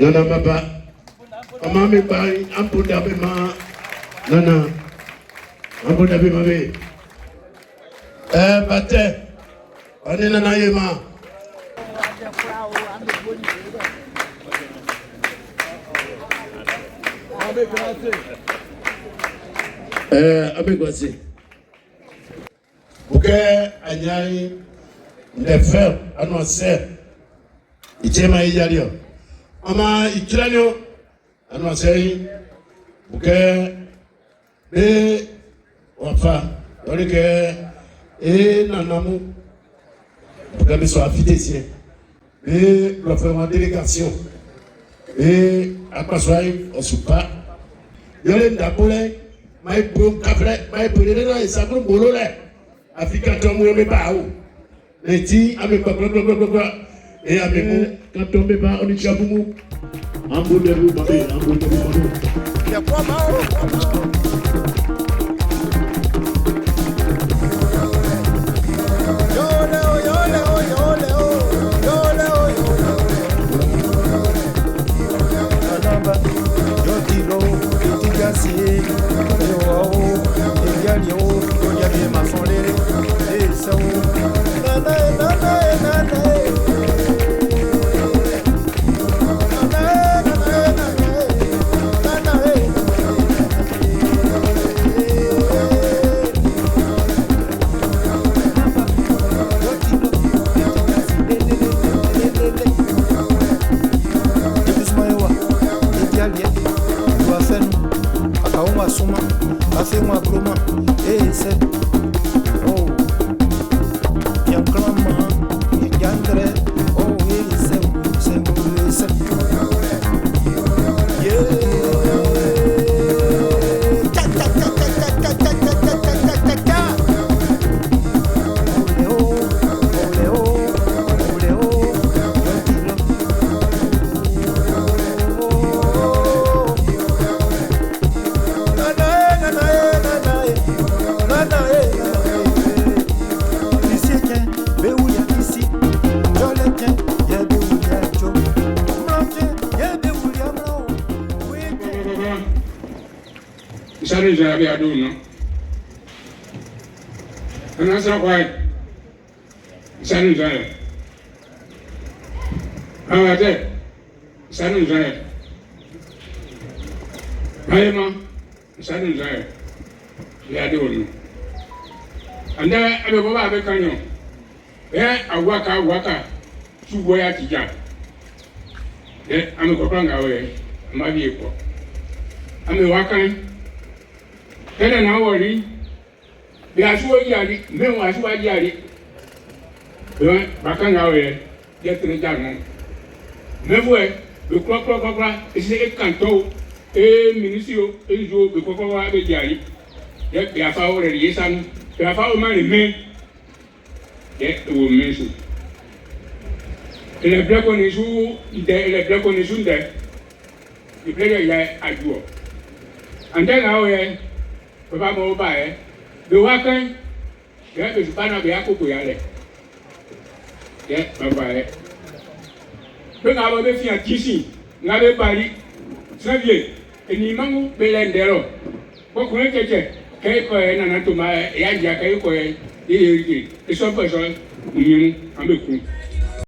Nana Baba, Mama mi ba ampu dabe ma Nana ampu dabe ma be. Eh bate, ani nana ye ma. Eh abe kwasi. Buke anyai ndefel anose. Ichema ijalio. Ama ikiranyo anose buke be wafa lori ke e nanamu buke be so afite sie be lo fait en délégation e akpaswai osupa yole ndabole mai bu kafre mai bu le na isakuru bolo le Afrika to mu me ba o eti ame gba gba gba gba gba e ame mu kanto me ba oni chabumu ambu debu babe ambu debu babe. Sari zabi adu no. Ana sa kwai. Sari zabi. Ah te. Sari zabi. Ayema. Sari zabi. Ya adu no. Anda abe baba abe kanyo. Eh awaka awaka. Subo ya tija. Eh ame ko nga we. Ama bi ko. Ame wakan. Tẹ́lẹ̀ náà wọ̀ rí bí aṣíwájú yàrí mẹ́wọ̀n aṣíwájú yàrí bẹ́ẹ̀ bàkàn náà yẹ yẹ tẹ̀lé dà nù mẹ́fọ́ yẹ bẹ kúrọ́kúrọ́kúrọ́ esi e kàntọ́ o e minisi o e zo bẹ kúrọ́kúrọ́ bẹ yàrí yẹ bẹ afa wọ rẹ yé sanu bẹ afa wọ má lè mẹ́ yẹ wò mẹ́ so ilẹ̀ bilẹ̀ kò ní su ndẹ ilẹ̀ bilẹ̀ kò ní su ndẹ ìbilẹ̀ yẹ yẹ adu àǹtẹ̀ náà yẹ bàbá mọ ba yẹ bẹ wá kàn yẹ bẹ sùpá náà bẹ akoko ya lẹ yẹ bàbá yẹ bẹ ŋa bọ bẹ fi hàn kisi ŋa bẹ bari sɛbie eni mangu bẹ lẹ ndẹ lọ kọkùnrin kẹkẹ kẹyì kọ yẹ nana tó ma yẹ ya dza kẹyì kọ yẹ yẹ yẹ yẹ esɔfɛ sɔ nyinu an bẹ kun.